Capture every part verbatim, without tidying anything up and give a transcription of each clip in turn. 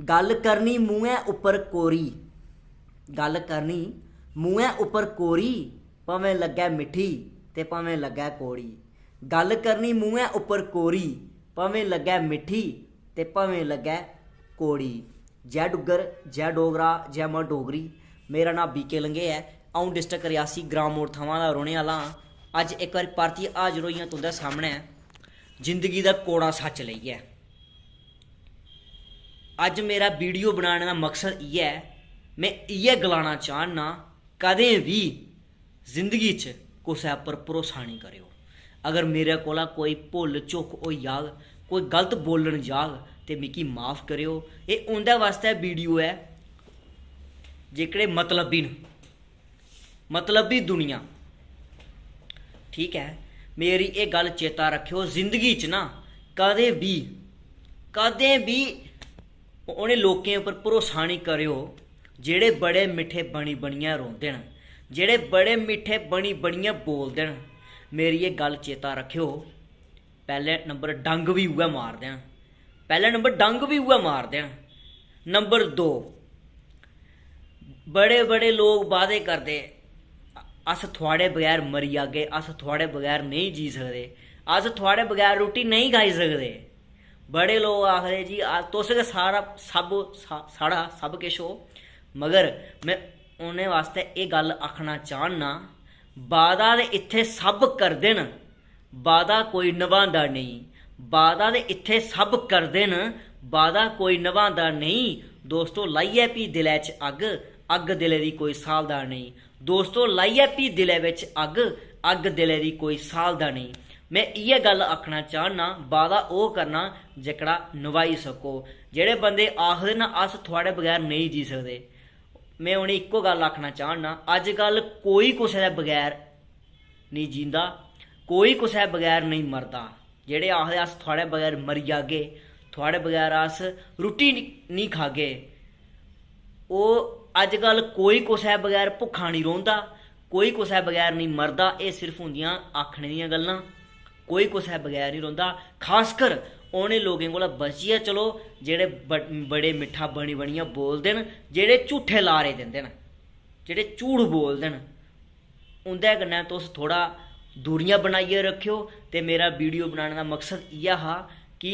गल्ल करनी मूंहै उप्पर कोरी, गल्ल करनी मूंहै उप्पर कोरी, भामें लग्गै मिट्ठी ते भामें लग्गै कौड़ी। गल्ल करनी मूंहै उप्पर कोरी, भामें लग्गै मिट्ठी ते भामें लग्गै कौड़ी। जै डुग्गर, जै डोगरा, जै मां डोगरी। मेरा नांऽ बी के लंगे ऐ। अ'ऊं डिस्ट्रिक्ट रियासी, ग्राम मोड़ थमां दा रौह्ने आह्ला आं। अज्ज इक बारी परतियै हाजर होई आं तुं'दे सामनै जिंदगी दा कौड़ा सच्च लेइयै। अज्ज मेरा वीडियो बनाने दा मकसद इ'यै ऐ, में इ'यै गलाना चाह्न्नां, कदें बी जिंदगी च कुसै उप्पर भरोसा निं करेओ। अगर मेरे कोला कोई भुल्ल चुक होई जाग, कोई गलत बोलन जाग, ते मिगी माफ करेओ। एह् उं'दे बास्तै वीडियो ऐ जेह्कड़े मतलबी न, मतलबी दुनिया। ठीक ऐ, मेरी एह् गल्ल चेता रक्खेओ, जिंदगी च ना कदें बी, कदें बी उ'नें लोकें उप्पर भरोसा निं करेओ जेह्ड़े बड़े मिट्ठे बनी बनियै रोंदे न, जेह्ड़े बड़े मिट्ठे बनी बनियै बोलदे न। मेरी एह् गल्ल चेता रक्खेओ, पैह्ले नंबर डंग बी उ'ऐ मारदे न, पैह्ले नंबर डंग बी उ'ऐ मारदे न। नंबर दो, बड़े बड़े लोक वादे करदे, "अस थुआढ़े बगैर मरी जागे, अस थुआढ़े बगैर नेईं जी सकदे, अस थुआढ़े बगैर रुट्टी नेईं खाई सकदे।" बड़े लोक आखदे, "जी, आ, तुस गै सारा सब, सा-, साढ़ा सब किश ओ।" मगर में उ'नें बास्तै एह् गल्ल आखना चाह्न्नां, वादा ते इत्थै सब करदे न, वादा कोई नभांदा नेईं। वादा ते इत्थै सब करदे न, वादा कोई नभांदा नेईं। दोस्तो, लाइयै भी दिलै च अग्ग, अग्ग दिलै दी कोई स्हालदा नेईं। दोस्तो, लाइयै भी दिलै बिच अग्ग, अग्ग दिलै दी कोई स्हालदा नेईं। में इ'यै गल्ल आखना चाह्न्नां, वादा ओह् करना जेह्कड़ा नभाई सको। जेह्ड़े बंदे आखदे न, "अस थुआढ़े बगैर नेईं जी सकदे", में उ'नें इक्को गल्ल आखना चाह्न्नां, अज्जकल कोई कुसै दे बगैर नेईं जींदा, कोई कुसै बगैर नेईं मरदा। जेह्ड़े आखदे, "अस थुआढ़े बगैर मरी जागे, थुआढ़े बगैर अस रुट्टी नि-, निं खागे", ओह् अज्जकल कोई कुसै बगैर भुक्खा निं रौंह्दा, कोई कुसै बगैर निं मरदा। एह् सिर्फ होंदियां आखने दियां गल्लां। कोई कुसै बगैर निं रौंह्दा। खासकर उ'नें लोकें कोला बचियै चलो जेह्ड़े ब-, बड़े मिट्ठा बनी बनियै बोलदे न, जेह्ड़े झूठे लारे दिंदे न, जेह्ड़े झूठ बोलदे न। उं'दे कन्नै तुस थोह्ड़ा दूरियां बनाइयै रक्खेओ। ते मेरा वीडियो बनाने दा मकसद इ'यै हा कि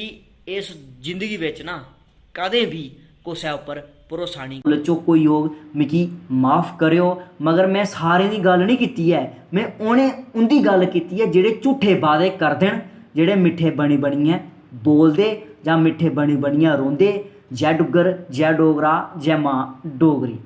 इस जिंदगी बिच ना कदें बी कुसै उप्पर भरोसा निं। चुक होई होग, मिगी माफ करेओ, मगर में सारें दी गल्ल निं कीती ऐ। में उ'नें, उं'दी गल्ल कीती ऐ जेह्ड़े झूठे वादे करदे न, जेह्ड़े मिट्ठे बनी बनियै बोलदे जां मिट्ठे बनी बनियै रोंदे। जै डुग्गर, जै डोगरा, जै मां डोगरी।